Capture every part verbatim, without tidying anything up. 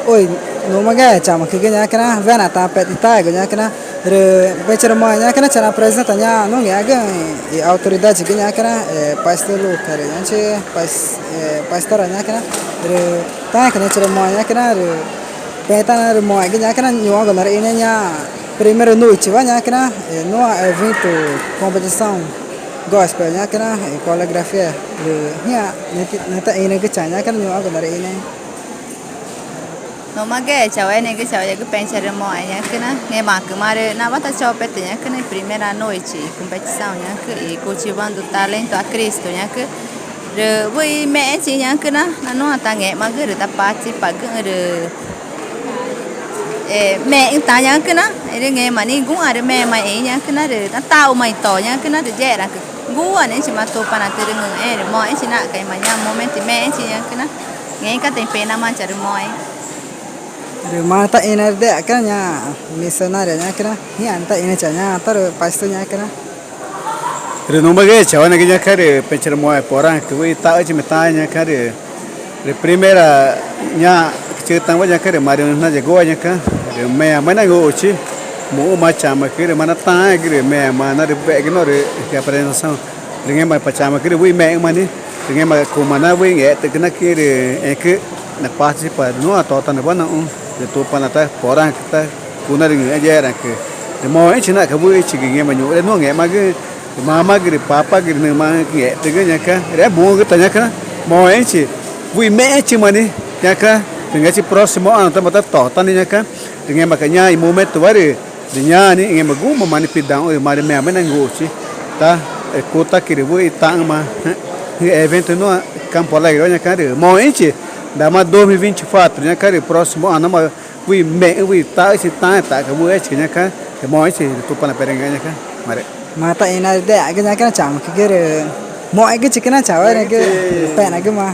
Oi, numagü chamücügü ñacüna, wena ta peti taegu ñacüna, rü pexü̃ charümoxẽ ñacüna, chana apresenta ñaã nungüxü̃güxü̃ i autoridadegü ñacüna, e, pastor Luca rü ñaxü̃chi, pas-, e, pastora ñacüna, rü taãẽgü ñaã charümoxẽ ñacüna, rü pexü̃ tarümoxẽgü ñacüna, ñuxãcü narüxĩnüẽ ñaã primeira noitewa ñacüna, e, nuã evento competição gospel ñacüna, e, coreografia, rü ñaã nüxü̃ taxĩnüẽgü chaxã ñacüna, ñuxãcü narüxĩnüẽ. Numagü chaueneẽgü chaueneẽgü pexü̃ charümoxẽ ñacüna, ngẽmaãcü marü nawa tachopetü ñacüna i primeira noite i competição ñacü i cultivando talento a Cristo ñacü. Rü wüxi i mexẽchi ñacüna, na nuã tangẽxmagü rü taparticipagüxü̃ rü, e, mexü̃ ta ñacüna, erü ngẽma nixĩ guxü̃ãrü mema ixĩxü̃ ñacüna rü nataxuma i to ñacüna rü yexeraãcü guxü̃ãnüxü̃chi ma Tupana tüxü̃ rüngü̃xẽẽ rü moxẽchi naxca̱x i ma ñaã momento i mexẽchi ñacüna. Ngẽxü̃caꞌ ta i pexü̃ namaã charümoxẽ. Rü marü taxĩnüẽ rü dexaca̱x ñaã misionária ñacüna, ñaã taxĩnüẽ chaxã ñaã tarü pastor ñacüna. Rü numagü chaueneẽgü ñacüna rü pexü̃ charümoxẽ poraãcü wüxi i taxüchi me taãẽ ñacüna rü, rü primeira ñaã chütaxü̃wa ñacüna rü marü nayagua ñacüna rü meãma inanguxuchi muxü̃ma chamücü rü marü nataãẽgü rü meãma narübe̱xgü norü apresentação. Rü ngẽma pa chamücü rü wüxi i mexü̃ma nixĩ, rü ngẽma cuma na wüxi i ngextü̱xücüna quixü̃ rü ẽcü naparticipa rü nuã totanüwa naxũ rü Tupana ta poraãcü ta cunarüngü̃xẽẽ yexeraãcü. Rü moxẽchi naxca̱x wüxichigü ngẽma ñuxre nuã ngẽxmagüxü̃ rü mamagü rü papagü rü nümaxü̃ ngextü̱xügüxü̃ ñacüna rü é muxü̃gü ta ñacüna. Moxẽchi wüxi i mexẽchima nixĩ ñacüna. Rü ngexchi próximo ano tama ta totanüxü̃ ñacüna. Rü ngẽmaca̱x ñaã i momentowa rü rü ñaã nixĩ i ngẽma guxü̃ma marü nipidauxü̃ rü marü meãma inanguxuchi ta, e, cutaqui rü wüxi i taxü̃ma evento nuã Campo Alegrewa ñacüna rü moxẽchi dama dois mil e vinte e quatro ñacüna rü próximo anoma wüxi i mexü̃ wüxi i taxüchi taãẽ taxca̱x wüxichigü ñacüna. Rü moxẽchi rü Tupana perüngü̃xẽẽ ñacüna. Marü. Marü taxĩnüẽ rü dexaca̱x ñacüna chamücügü rü moxẽgüchi cana chaueneẽgü rü pexnagümaã.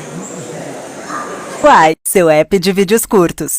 Uai, seu app de vídeos curtos.